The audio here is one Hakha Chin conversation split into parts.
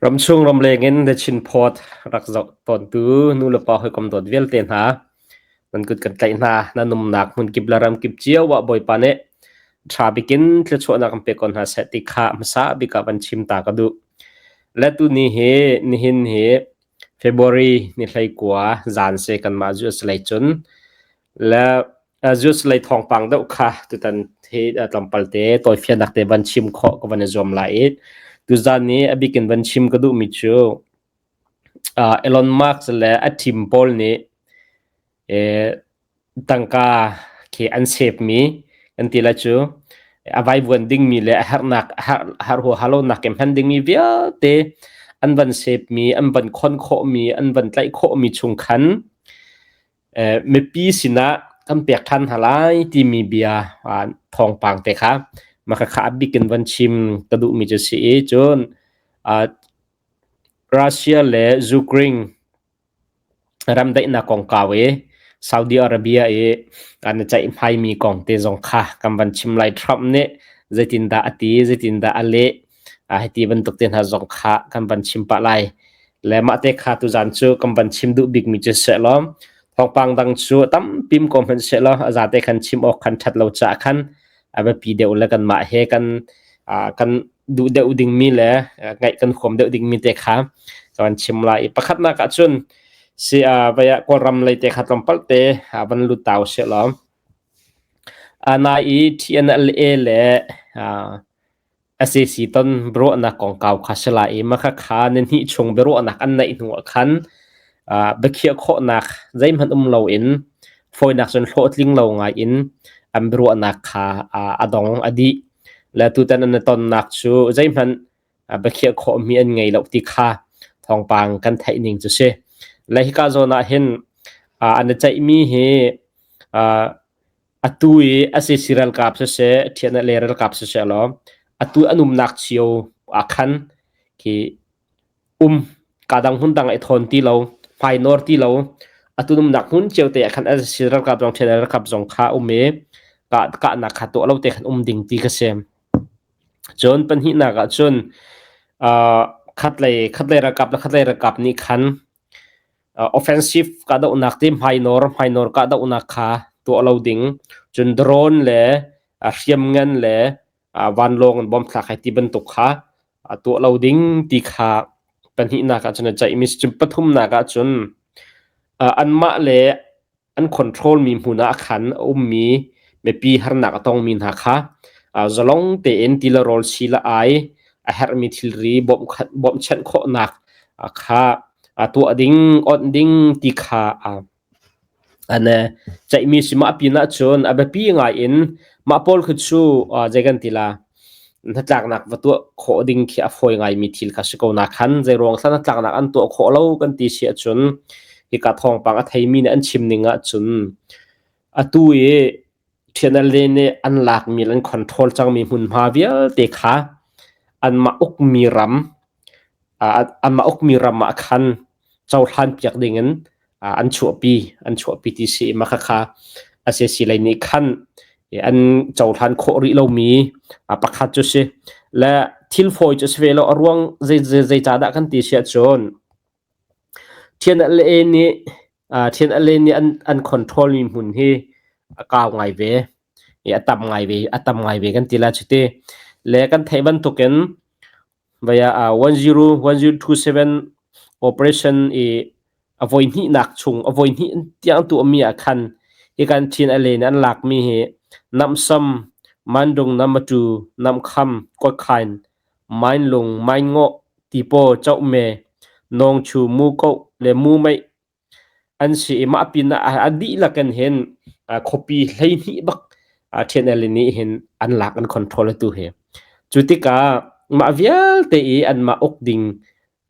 Ramchung ramleng in The Chin Post rak zoh tawntu nulepa hawikom dawt vialte hna, nan kut kan tlaih hna. Nan umnak hmunkip le ramkip cio ah Bawipa nih ṭha bikin thluachuahnak kan pe ko hna seh ti kha hmasa bik ah van chim ta ka duh. Le tuni hi nihin hi February ni 19 zan si kanmah US lei cun le Zeus lei thawngpang deuh kha tutan hi tlawmpal te tawifiannak te van chim khawh ka van i zuam lai i tuzan ni a bik in van chim ka duhmi cu Elon Musk le a team pawl nih tangka khi an save mi kan ti lai cu a vaivuan dingmi le a herhnak herh huaha lonak ke hman dingmi vialte an van save mi an van khon khawhmi an van tlaih khawhmi chung khan Mipi sinah kan pek ṭhan hna lai timi bia thawngpang te kha mah khakha a bik in van chim ka duhmi cu si i cun Russia le Ukraine ramdaihnak kongkau i Saudi Arabia i an i ceihmaimi kong te zong kha kan van chim lai. Trump nih zeitindah a ti, zeitindah a leh, hiti bantuk te hna zong kha kan van chim pah lai. Le mah te kha tuzan cu kan van chim duh bikmi cu seh law thawngpang dang cu tampi ko hmanh seh law a zate khan chim awk khan ṭhat lo caah khan a biapi deuh le kanmah he kan kan duh deuh dingmi le ngaih kan huam deuh dingmi te kha ka van chim lai i pakhatnak ah cun si vai ah Kawlram lei te kha tlawmpal te van lut tau seh law nai i TNLA le Sac ton biaruahnak kongkau kha si lai i mahkhakha nihnih chung biaruahnak an neih hnu ah khan biakhiah khawhnak zeihmanh um loin fawinak cun hlawhtling lo ngai in an biaruahnak kha a dong a dih. Le tutan an i tonnak cu zeihmanh biakhiah khawhmi an ngei lo ti kha thawngpang kan theih ning cu si. Le hika zawn ah hin an i ceihmi hi Atu i sac ralkap siseh, ṭhian le ralkap siseh law atu an umnak cio ah khan khi um kadang hmun dang i thawn ti lo, hmainawr ti lo, atu umnak hmun cio te ah khan sac ralkap zong ṭhian ralkap zong kha um i kahnak kha tuah lo te khan um ding ti kha si. Cun pahnihnak ah cun khatlei khatlei ralkap le khatlei ralkap nih khan Offensive kahdohnak ti hmainawr kahdohnak kha tuah lo ding. Cun drone le hriamngan le vanlawng in bomb thlak hei ti bantuk kha tuah lo ding ti kha pahnihnak ah cun a ceihmi si. Cun pathumnak ah cun anmah le an control mi hmun ah khan a ummi mipi harnak a tongmi hna kha zalong tein ti le rawl si le ai a herhmi thilri bawmhchanh khawhnak kha tuah ding onh ding ti kha an ceihmi si. Mah pin ah cun a biapi ngai in mah pawl khi cu zei kan ti la, hnatlaknak va tuah khawh ding khi a fawi ngaimi thil kha si ko na khan zeiruang thla hnatlaknak an tuah khawh lo kan ti si ahcun hika thawngpang a theimi nih an chim ning ahcun atu i TNLA nih an lakmi an control cangmi hmunhma vialte kha anmah ukmi ram anmah ukmi ram ah khan cohlan piak ding in an chuahpi an chuahpi ti si mah khakha sac lei nih khan an cohlan khawh rih lomi pakhat cu si le thil fawi cu si ve lo. A ruang zei zei ca dah kan ti si ahcun TNLA nih TNLA nih an control mi hmun hi a kau ngai ve i a tam ngai ve, a tam ngai ve kan ti la cuti le kan theih bantukin Vaya 101027 operation i a voihnihnak chung a voihnih tiang tuahmi ah khan hi kan Chin a len an lakmi hi Namsam, Mandung, Namatu, Namkham, Kawtkhain, Mainlung, Mainngawh, Tipaw, Chohme, Nawngchu, Mukoh le Mumeih an si i mah pin ah a dihlak in hin khuapi 12 bak TNL nih hin an lak, an control atu hi. Cu tikah mah vialte i anmah uk ding,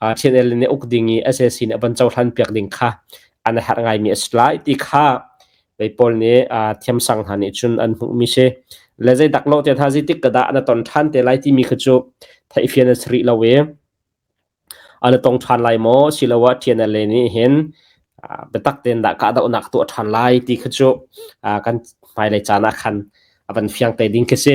TNL nih uk ding i sac nih a van cohlan piak ding kha an herh ngaimi a si lai ti kha vei pawl nih thiamsang hna nih cun an hmuhmi si. Le zeidak lo te hna zeitik ka dah na ton ṭhan te lai timi kha cu theihfian a si rih lo i An i tong ṭhan lai maw asiloah TNLA nih hin biatak tein dah kahdohnak tuah ṭhan lai ti kha cu kan hmailei caan ah khan a van fiang te ding khi si.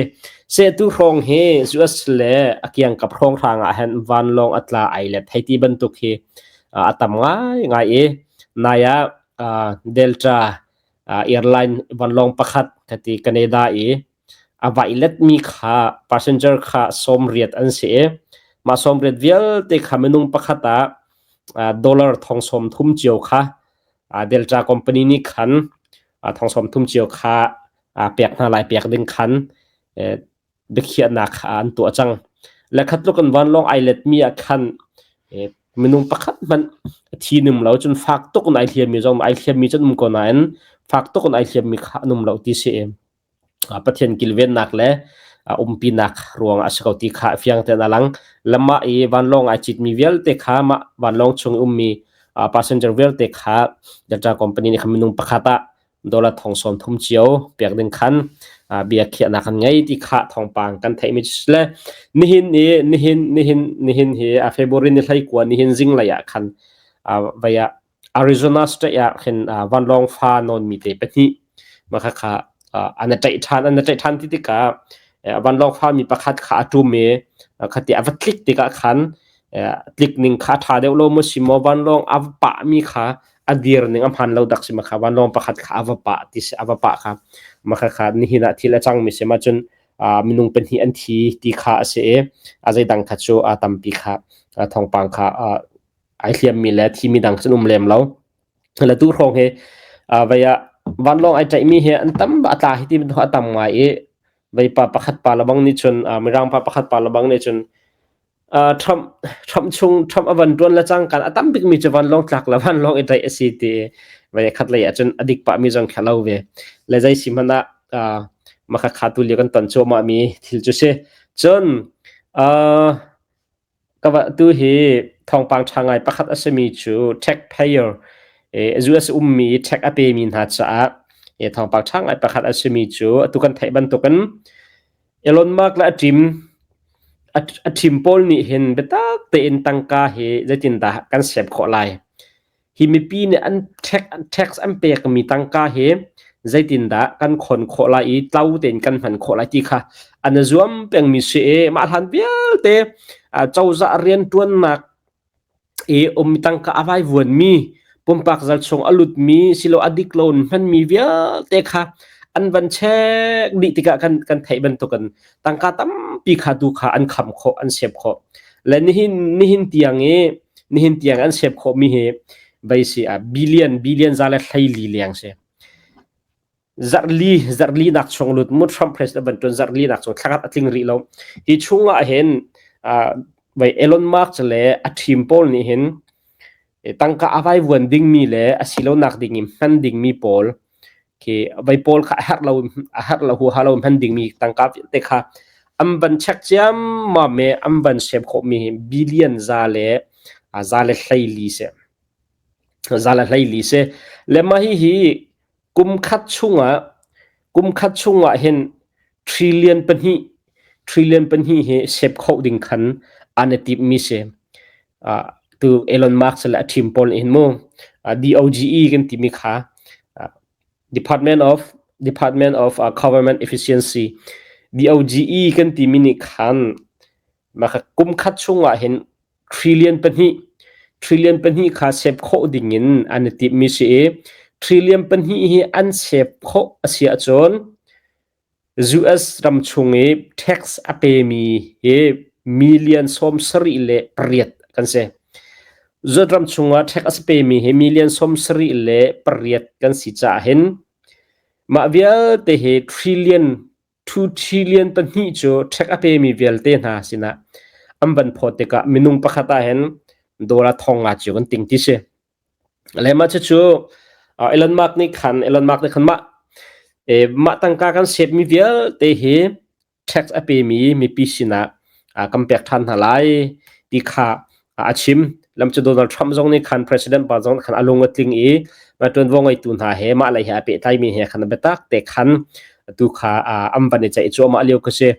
Sehtu hrawng hi US le a kiangkap hrawnghrang ah hin vanlawng a tla ai le thei ti bantuk hi a tam ngaingai i nai ah Delta airline vanlawng pakhat khati Canada i a vai letmi kha passenger kha 80 an si i mah 80 vialte kha minung pakhat ah dollar 30,000 cio kha Delta company nih khan 30,000 cio kha pek hna lai pek ding khan biakhiahnak an tuah cang. Le khat tluk in vanlawng ai letmi ah khan minung pakhat hmanh a thi num lo cun fak tuk in ai hliammi zong ai hliammi cun um ko nain fak tuk in ai hliammi kha an um lo ti si. Pathian kilvennak le umpinak ruang a si ko ti kha fiang tein a lang. Lamah i vanlawng ai citmi vialte kha mah vanlawng chung ummi passenger vialte kha Delta company nih khan minung pakhat ah dollar 30,000 cio pek ding khan bia khiahnak an ngei ti kha thawngpang kan theih mi le nihin i nihin nihin nihin hi a February ni 19 nihin zinglei ah khan vaya Arizona state ah khin vanlawng fa nawn mi te pahnih ma kha kha an ṭaih ṭhan an ṭaih ṭhan ti tikah vanlawng fa mi pakhat kha a ṭum i khati a va tlik tikah khan tlik ning kha a ṭha deuh lo maw si maw vanlawng a va pah mi kha a dir ning a hmaan lo dak si ma kha vanlawng pakhat kha a va pah ti si a va pah kha ma kha kha nihin ah thil a cang mi si ma cun minung pahnih an thi ti kha a si i a zeidang kha cu a tampi kha thawngpang kha ai hliammi le thimi dang cun um lem lo. Le tu hrawng hi vei ah vanlawng ai ṭaihmi hi an tam a tla hi ti a tam ngai i vei pa pakhat pa lebang nih cun mirang pa pakhat pa lebang nih cun Trump Trump chung Trump a van ṭuan le cangkan a tam bikmi cu vanlawng tlak le vanlawng i ṭaih a si ti vei khat lei ah cun a dik pahmi zong kha lo ve. Le zei si hmanh ah mah kha tu lio kan ton cuahmah mi thil cu si. Cun Ka va tu hi thawngpang ṭha ngai pakhat a simi cu taxpayer US ummi tax a pemi hna caah thawngpang ṭha ngai pakhat a simi cu atu kan theih bantukin Elon Musk le a team a team pawl nih hin biatak tein tangka hi zeitindah kan save khawh lai? Hi mipi nih an tax an pekmi tangka hi zeitindah kan khon khawh lai i tlo tein kan hman khawh lai ti kha an i zuam pengmi si i mah hlan vialte cozah rianṭuannak i ummi tangka a vaivuanmi pumpak zal chung a lutmi silo a dik lo in hmanmi vialte kha an van check dih tikah kan kan theih bantukin tangka tampi kha tu kha an kham khawh an sep khawh le nihin nihin tiang i nihin tiang an sep khawhmi hi vei si a billion billion za le 14 leng si zarhli zarhli nak chung lut mu Trump president ban tun zarhli nak chung thlakhat atling rih lo hi chungah hin vai Elon Musk le a team pawl nih hin tangka avai vuan dingmi le asilo nak ding in hman dingmi pawl khi vai pawl kha a herh lo a herh lo huaha lo hman dingmi tangka vialte kha an van check ciammam i an van save khawhmi hi billion za le 14 si za le 14 si le mah hi hi kum khat chungah kum khat chungah hin trillion pahnih trillion pahnih hi save kho ding khan an i timmi si tu Elon Musk le a team pawl nih hin mu DOGE kan timi kha Department of Department of Government Efficiency DOGE kan timi nih khan mah kum khat chungah hin trillion pahnih trillion pahnih kha save khawh ding in an i timmi si i trillion pahnih hi an save khawh a si ahcun US ram chung i tax a pemi hi million 78 kan si. US ram chungah tax a pemi hi million 78 kan si caah hin mah vialte hi trillion 2 trillion pahnih cu tax a pemi vialte hna sinah an van phawt tikah minung pakhat ah hin dollar 500 cio kan ting ti si. Le mah cucu Elon Musk nih khan Elon Musk nih khan mah mah tangka kan save mi vialte hi tax a pemi mipi sinah kan pek ṭhan hna lai ti kha a chim. Lam cu Donald Trump zong nih khan President pa zong khan a lung a tling i mah ṭuanvo ngeitu hna he mah lei he a pehtlaimi he khan biatak te khan tu kha an van i ceih cuahmah lio ka si.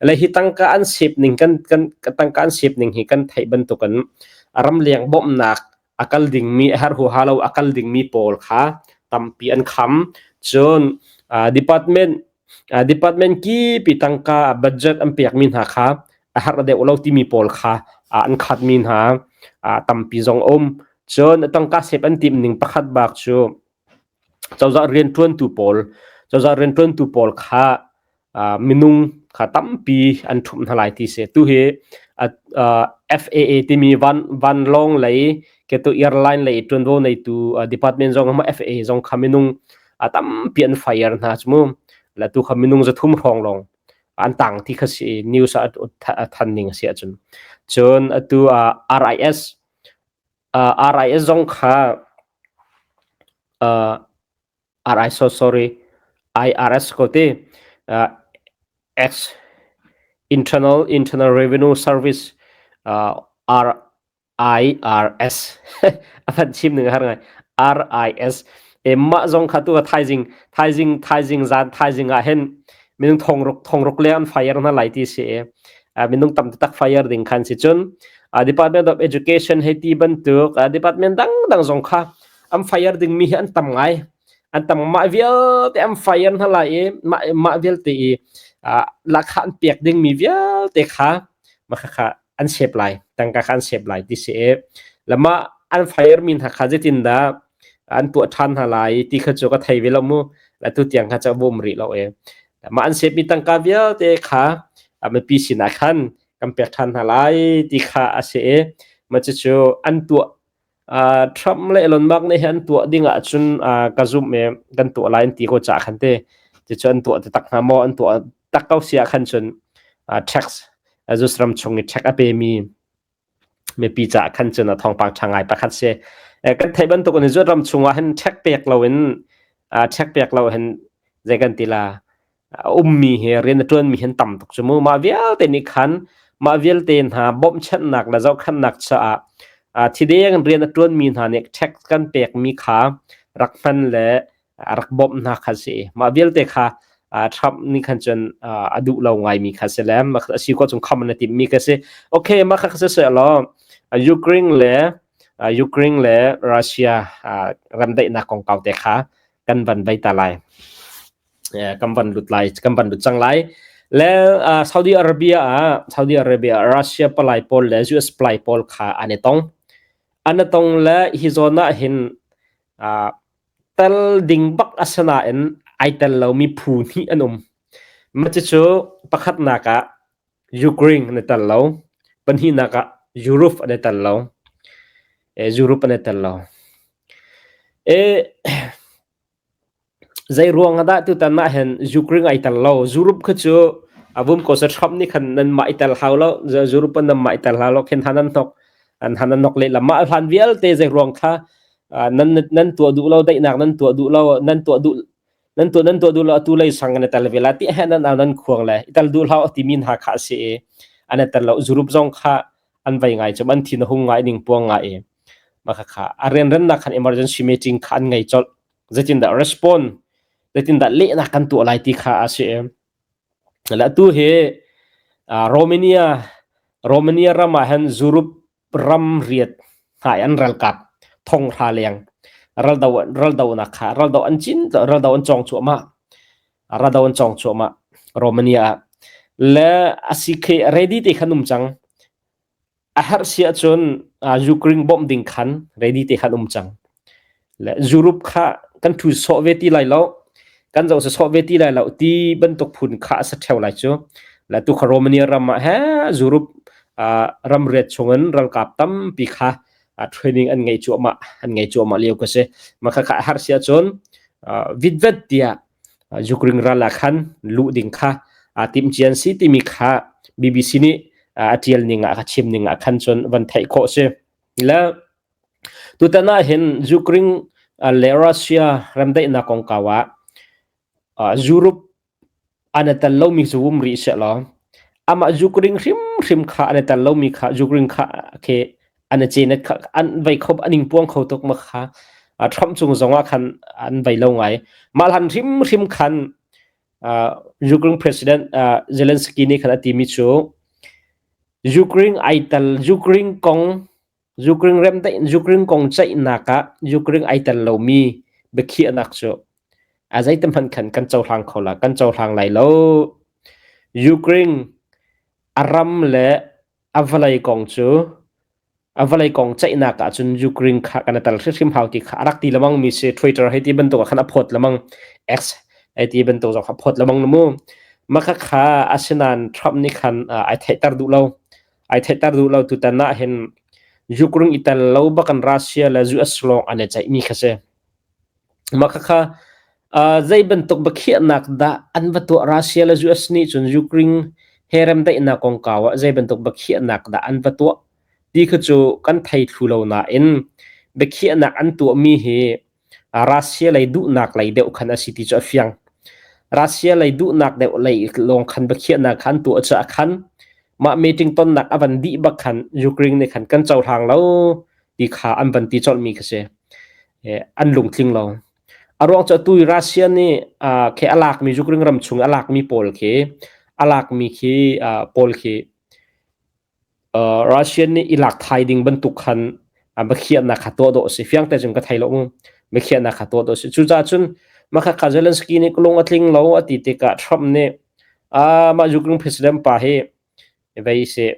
Le hi tangka an save ning kan kan tangka an save ning hi kan theih bantukin ramleng bawmhnak a kal dingmi a herh huaha lo a kal dingmi pawl kha tampi an kham. Cun department Department kip i tangka budget an pekmi hna kha a herh deuh lo timi pawl kha an khatmi hna tampi zong um. Cun tangka sep an timh ning pakhat bak cu cozah rianṭuantu pawl cozah rianṭuantu pawl kha minung kha tampi an ṭhumh hna lai ti si. Tu hi FAA timi van vanlawng lei keto airline lei ṭuanvo neitu department zong FAA zong kha minung tampi an fire hna cu mu. La tu kha minung 300 hrawng lawng an tang ti kha si news ah a than ning a si ahcun. Cun atu RIS RIS zong kha RI so sorry IRS ko ti X Internal Internal Revenue Service R IRS a van chim ning a har ngai RIS e mah zong kha tu thaizing thaizing thaizing zan thaizing ah hin minung thongruk thongruk le an fire hna lai ti si e minung tam tak fire ding khan si cun Department of Education hei ti bantuk department dang dang zong kha an fire ding mi hi an tam ngai an tam mah vialte an fire hna lai i mah mah vialte i lakha an pek ding mi vialte kha mah kha an sep lai tangka kha an sep lai ti si i lama an fire mi hna kha zeitin dah an tuah ṭhan hna lai ti kha cu ka thei ve lo mu la tu tiang kha cu bum rih lo e mah an sep mi tangka vialte kha mipi sinah khan kan pek ṭhan hna lai ti kha a si i mah cucu an tuah Trump le Elon Musk nih hin an tuah ding ahcun ka zumh i kan tuah lai an ti ko caah khan te cucu an tuah taktak hnga maw an tuah tak ko si ah khan cun tax US ram chung i tax a pemi mipi caah khan cun a thawngpang ṭha ngai pakhat si. Kan theih bantuk in US ram chung ah hin tax pek loin tax pek lo hin zei kan ti la a ummi he rian a ṭuanmi hin tam tuk cu mu. Mah vialte nih khan mah vialte hna bawmhchanhnak le zohkhenhnak caah thideng in rian a ṭuanmi hna nih tax kan pekmi kha rak hman le rak bawmh hna kha si. Mah vialte kha Trump nih khan cun a duh lo ngaimi kha si le a si ko cung kham na timmi kha si. Okay, mah kha si seh law Ukraine le Ukraine le Russia remdaihnak kongkau te kha kan van vai ta lai. Kan van lut lai kan van lut cang lai le Saudi Arabia ah Saudi Arabia Russia palai pawl le US palai pawl kha an i tong an i tong le hi zawn ah hin tel ding bak asanain ai tel lomi phu hnih an um ma cucu pakhatnak ah Ukraine an i tel lo pahnihnak ah Europe an i tel lo Europe an i tel lo e Zei ruang ah dah tutan ah hin Ukraine ai tel lo? Europe kha cu a vum ko seh Trump nih khan nanmah i tel hau lo. Europe in nanmah i tel hau lo. Khin han an hnok an han an hnok lehlam. Mah hlan vialte zei ruang kha nan nan tuah duh lo daihnak nan tuah duh lo nan tuah duh nan tuah nan tuah duh lo atu lei sang an i tel ve la ti he nan au nan khuang le i tel duh hlah timi hna kha a si i an i tel lo. Europe zong kha an vei ngai cu an thin a hung ngai ning puang ngai i mah kha a rianrennak khan emergency meeting kha an ngei colh. Zeitindah respond zeitindah lehnak kan tuah lai ti kha a si. Le atu hi Romania Romania ram ah hin Europe ram riat hna an ralkap thong hra leng raldo raldonak kha raldo an cin raldo an cawng cuahmah raldo an cawng cuahmah Romania ah le asi khi ready te khan um cang A herh si ahcun Ukraine bawmh ding khan ready te khan um cang. Le Europe kha kan thu sawh ve ti lai lo, kan zoh sawh ve ti lai lo ti bantuk phun kha a sa ṭheo lai cu. Le tu kha Romania ram ah he Europe ram riat chungin ralkap tampi kha training an ngei cuahmah an ngei cuahmah lio ka si. Mah kha kha a herh si ahcun vitvet tiah Ukraine ral ah khan luh ding kha aa timhcia an si timi kha BBC nih a ṭial ning ah a chim ning ah khan cun van theih khawh si. Le tutan ah hin Ukraine le Russia remdaihnak kongkau ah Europe an i tel lomi cu um rih sehlaw amah Ukraine hrimhrim kha an i tel lomi kha Ukraine kha khi an i cenet kha an vei kho an ingpuang kho tuk ma kha Trump cung zongah khan an vei lo ngai mah hlan hrimhrim khan Ukraine President Zelensky nih khan a timi cu Ukraine ai tel Ukraine kong Ukraine remdaih Ukraine kong ceihnak ah Ukraine ai tel lomi biakhiahnak cu. A zeitin hmanh khan kan cohlang kho la, kan cohlang lai lo. Ukraine a ram le a vawlei kong cu a vawlei kong ceihnak ahcun Ukraine kha kan i tel hrimhrim hau ti kha a rak ti lengmang mi si. Twitter hei ti bantuk ah khan a phawt lengmang. X hei ti bantuk zong kha a phawt lengmang mu. Mah khakha asinain Trump nih khan ai theihter duh lo. Ai theihter duh lo. Tutan ah hin Ukraine i tel lo bak in Russia le US lawng an i ceihmi kha si. Mah khakha zei bantuk biakhiahnak dah an va tuah? Russia le US nih cun Ukraine he remdaihnak kongkau ah zei bantuk biakhiahnak dah an va tuah ti kha cu kan thei thlu lo nain biakhiahnak an tuahmi hi Russia lei duhnak lei deuh khan a si ti cu a fiang. Russia lei duhnak deuh lei lawng khan biakhiahnak kha an tuah caah khan mah meeting tonnak a van dih bak khan Ukraine nih khan kan cohlang lo ti kha an van ti colhmi kha si. An lungtling lo. A ruang cu atu i Russia nih khi a lakmi Ukraine ram chung a lakmi pawl khi a lakmi khi pawl khi Russia nih i lak thai ding bantuk khan biakhiahnak kha tuah dawh a si. Fiang te cun ka thei lo mu. Biakhiahnak kha tuah dawh a si. Cucaah cun mah kha Zelensky nih ka lung a tling lo a ti tikah Trump nih mah Ukraine president pa hi vei si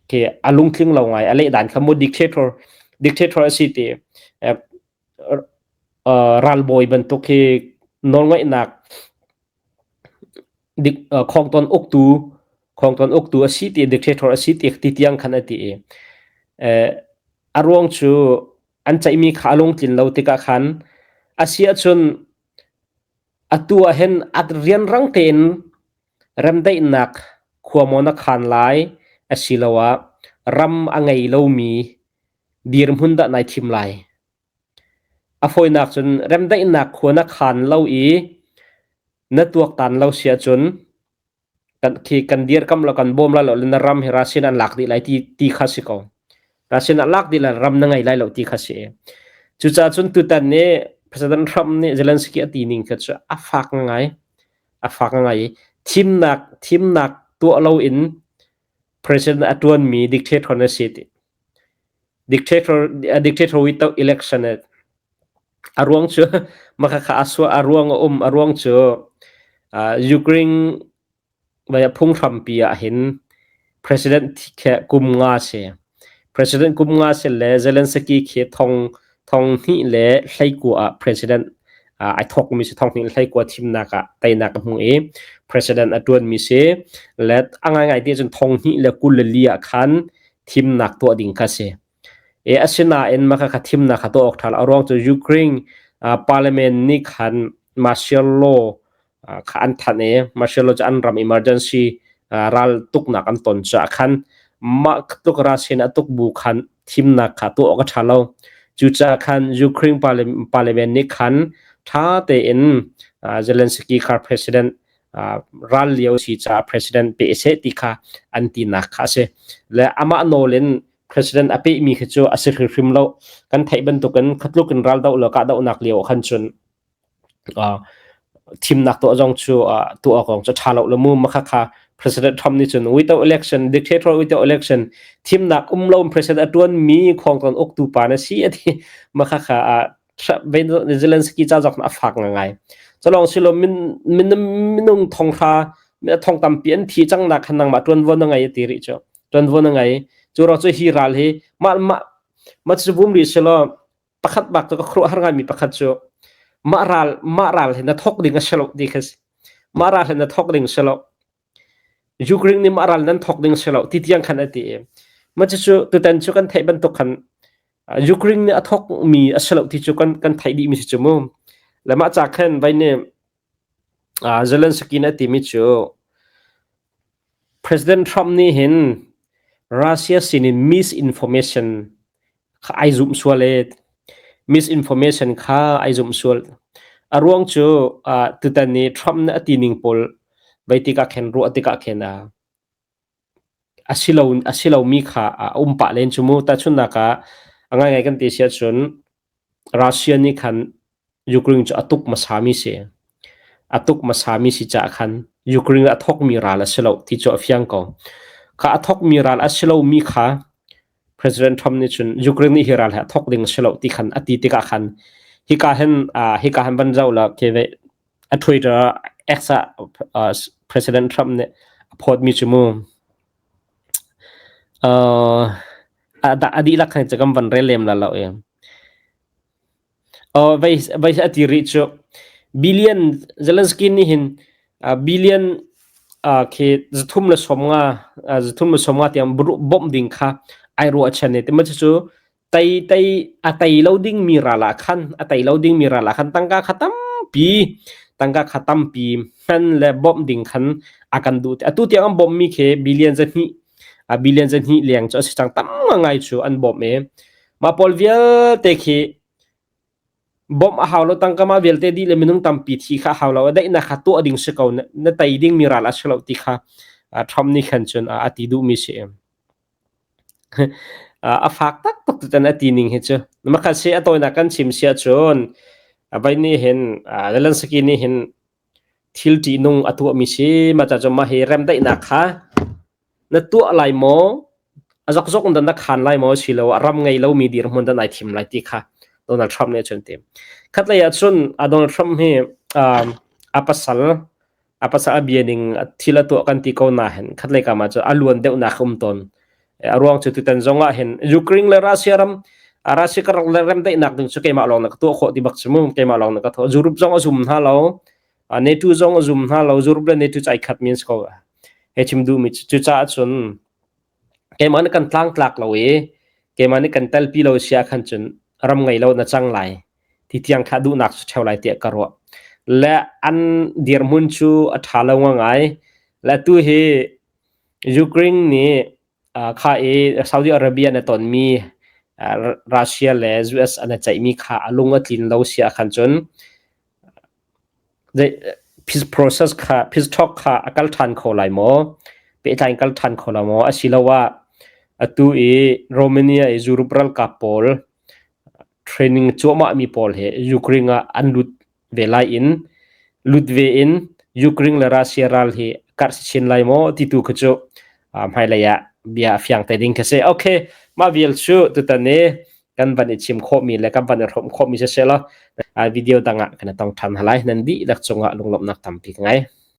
khi a lungtling lo ngai a leh dan kha mu dictator dictator a si ti ralbawi bantuk hi nawlngaihnak khongton uktu khongton uktu a si ti dictator a si ti ti tiang khan a ti i a ruang cu an ceihmi kha a lungtlin lo tikah khan a si ahcun atu ah hin a rianrang tein Remdaihnak khua maw na khaan lai asiloah ram a ngei lomi dirhmun dah nai thim lai? A fawinak cun remdaihnak khua na khaan lo i na tuaktan lo si ahcun kan khi kan dirkamh lo kan bawm lai lo le na ram hi Russia an lak dih lai ti ti kha si ko. Russia an lak dih lai ram na ngei lai lo ti kha si. Cucaah cun tutan nih President Trump nih Zelensky a ti ning kha cu a fak ngai. A fak ngai i thimnak thimnak tuah loin president a ṭuanmi dictator na si ti. Dictator dictator without election a ruang cu maka kha a suah a ruang a um a ruang cu Ukraine phunghrampi ah hin president khi kum nga si. President kum nga si le Zelensky khi thong thong hnih le hleikua ah president ai thawkmi si thong hnih le hleikua thimnak ah teinak a hmu i president a ṭuanmi si. Le a ngaingai ti cun thong hnih le 24 ah khan thimnak tuah ding kha si. E asinain mah kha thimnak kha tuah awk ṭha lo. A ruang cu Ukraine parliament nih khan martial law kha an thanh i martial law cu an ram emergency ral tuknak an ton caah khan mah tluk Russia a tuk bu khan thimnak kha tuah awk a ṭha lo. Cucaah khan Ukraine parliament nih khan ṭha tein Zelensky kha president ral lio si caah president pe seh ti kha an tinak kha a si. Le amah nawl in president a pehmi khi cu a si hrimhrim lo. Kan theih bantukin khatluk in ral doh le kahdohnak lio ah khan cun thimnak tuah zong cu tuah awk cu ṭha lo le mu makha kha President Trump nih cun without election dictator without election thimnak um lo president a ṭuan mi khawngton uktu pa na si a ti makha kha Zelensky ca zok a fak ngai chalong silo min minung thonghra thong tampi an thi cang nak khan nangmah ṭuanvo na ngai ti rih cu ṭuanvo na ngai cu ro cu hi ral hi mah mah ma cu vum ri silo pakhat bak cu ka khuaruahhar ngaimi pakhat cu mah ral mah ral hi na thok ding a si lo ti kha si. Mah ral hi na thok ding si lo. Ukraine nih mah ral nan thok ding si lo ti tiang khan a ti i mah cucu tutan cu kan theih bantuk khan Ukraine nih a thok mi a si lo ti cu kan kan theih dih mi si cu mu. Le mah ca khan vai nih Zelensky nih a timi cu President Trump nih hin Russia sinin misinformation kha ai zumh sual e misinformation kha ai zumh sual. A ruang cu tutan ni Trump nih a ti ning pawl vei tikah khin ruah tikah khin a si lo a si lomi kha a um pah len cu mu. Tahchunhnak ah a ngaingai kan ti si ahcun Russia nih khan Ukraine cu a tuk hmasami si. A tuk hmasami si caah khan Ukraine a thawkmi ral a si lo ti cu a fiang ko. Kha a thawkmi ral a si lomi kha President Trump nih cun Ukraine nih hi ral hi a thawk ding a si lo ti khan a ti tikah khan hika hin hika hin van zoh la ke ve. A Twitter X ah President Trump nih a phawtmi cu mu. A dihlak khan cu kan van rel lem la lo i. Vei a ti rih cu billion Zelensky nih hin billion khi 350 350 tiang bawmh ding kha ai ruahchan i ti cucu tei tei a tei lo ding mi ral ah khan a tei lo ding mi ral ah khan tangka kha tampi tangka kha tampi hman le bawmh ding khan a kan duh. Atu tiang an bawmh mi khi billion 2 billion 2 leng cu a si cang tam ngai cu an bawmh i mah pawl vialte khi bawmh a hau lo tangka mah vialte dih le minung tampi thi kha a hau lo daihnak kha tuah ding si ko na tei ding mi ral a si lo ti kha Trump nih khan cun a ti duh mi si. A fak taktak tutan a ti ning hi cu. Makhat si a tawinak kan chim sia cun vai nih hin Zelensky nih hin thil ṭihnung a tuahmi si. Mah ca cu mah hi remdaihnak kha na tuah lai maw? A zokzok in dah na khaan lai maw? Asiloah ram ngei lomi dirhmun dah nai thim lai ti kha Donald Trump nih a cun tim. Khatlei ah cun Donald Trump hi a pasal a pasal a bia ning thil a tuah kan ti ko na hin khatlei kam ah cun a luan deuhnak a um tawn. A ruang cu tutan zong ah hin Ukraine le Russia ram Russia ka rak remdaihnak ding cu keimah lawng na ka tuah khawh ti bak si mu keimah lawng na ka tuah Europe zong a zum hna lo NATO zong a zum hna lo Europe le NATO cu ai khat mi an si ko he chim duh mi cucaah cun keimah nih kan tlangtlak lo i keimah nih kan telpi lo sia khan cun ram ngei lo na cang lai ti tiang kha duhnak cu ṭheo lai tiah ka ruah. Le an dirhmun cu a ṭha lo ngai. Le tu hi Ukraine nih kha i Saudi Arabia na tonmi Russia le US an i ceihmi kha a lung a tlin lo sia khan cun peace process kha peace talk kha a kal ṭhan kho lai maw? Pehtlai in kal ṭhan kho lai maw? Asiloah atu i Romania i Europe ralkap pawl training cuahmah mi pawl he Ukraine ah an lut ve lai in lut ve in Ukraine le Russia ral hi karh si chin lai maw ti tu kha cu hmailei ah bia a fiang te ding kha si. Okay, mah vial cu tutan i kan van i chim khawhmi le kan van i hrawm khawhmi si seh law video dang ah kan i tong ṭhan halai. Nan dihlak cungah lunglawmhnak tampi ka ngei.